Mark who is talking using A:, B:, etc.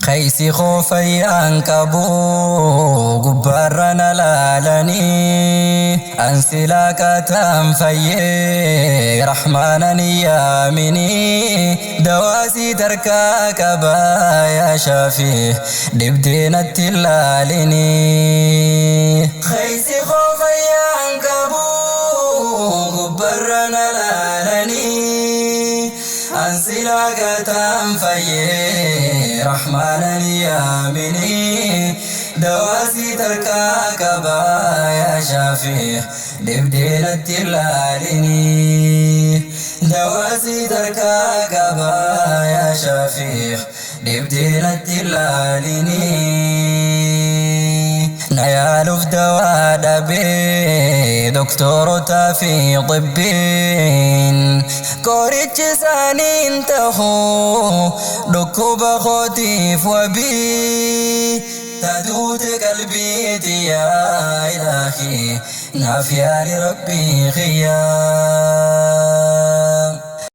A: Keessi koo fayyaan qabu gubbaarra na laalanii an silaa qataan fayyee rahmaanan yaaminii dawaasii tarkaa qabaa yaa shaafii dhibdee natti laalinii. Keessi koo fayyaan qabu gubbaarra na laalanii an silaa qataan fayyee rahmaanan yaaminii dawaasii tarkaa qabaa yaa shaafii dhibdee natti laalinii. Dawaasii tarkaa qabaa yaa shaafii dhibdee natti laalinii. Na yaaluuf dawaa dhabee doktorotaa fi xibbiin qorichi isaanii hin ta'u dhukkuba kootiif wabii taduute qalbiiti yaa ilaahi naaf yaali rabbii xiyyaa.